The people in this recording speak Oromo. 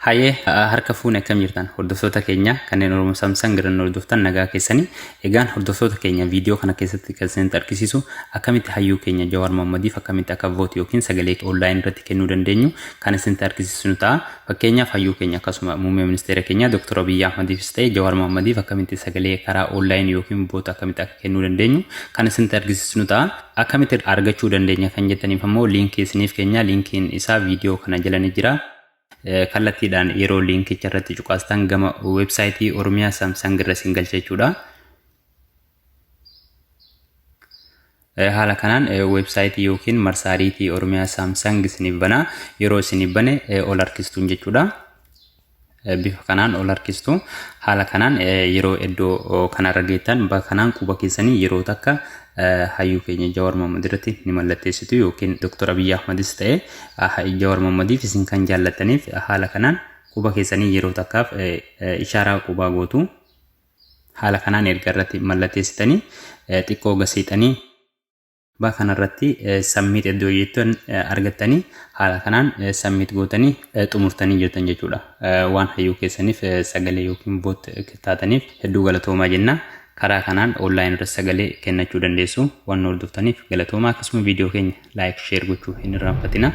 Hayyee harka fuune, akkam jirtan hordoftoota keenya kanneen Oromoo Samsung irra hordoftan? Nagaa keessanii. Egaan hordoftoota keenya, viidiyoo kana keessatti kan isinitti argisiisu akkamitti hayyuu keenya Jawaar Mohammadiif akkamitti akka vote yookiin sagalee online irratti kennuu dandeenyu kan isinitti argisiisnu ta'a. Fakkeenyaaf hayyuu keenya akkasuma muummee ministeera keenya Dr. Abiyyi Ahmadiifis ta'e Jawaar Mohammadiif akkamitti sagalee karaa online yookiin vote akkamitti akka kennuu dandeenyu kan isinitti argisiisnu ta'a. Akkamitti argachuu dandeenya kan jettaniif ammoo liinkii isiniif keenya, liinkiin isaa viidiyoo kana jala ni jira. Kallattiidhaan yeroo liinkicha irratti cuqaastan gama weebsaayitii Oromiyaa Samsung irra isin galcha jechuudha. Haala kanaan weebsaayitii yookiin marsaariitii Oromiyaa Samsung isiniif bana. Yeroo isiniif bane ol harkistuun jechuudha. Bifa kanaan ol harkistu. Haala kanaan yeroo iddoo kanarra geettan bakka kanaan quba keessanii yeroo takka hayyuu keenya Jawaar Mohammad irratti ni mallatteessitu, yookiin Dr. Abiyyi Ahmadis ta'e Jawaar Mohammadiif isin kan jaallattaniif haala kanaan quba keessanii yeroo takkaaf ishaaraa qubaa gootu. Haala kanaan erga irratti mallatteessitanii xiqqoo gasiixanii bakka kanarratti submit iddoo jettan argattanii haala kanaan submit gootanii xumurtanii jirtan jechuudha. Waan hayyuu keessaniif sagalee yookiin vote taataniif hedduu galatoomaa jenna. Karaa kanaan online irratti sagalee kennachuu dandeessu. Waan hordoftaniif galatoomaa, akkasuma viidiyoo keenya like, share gochuu hin irraanfatina.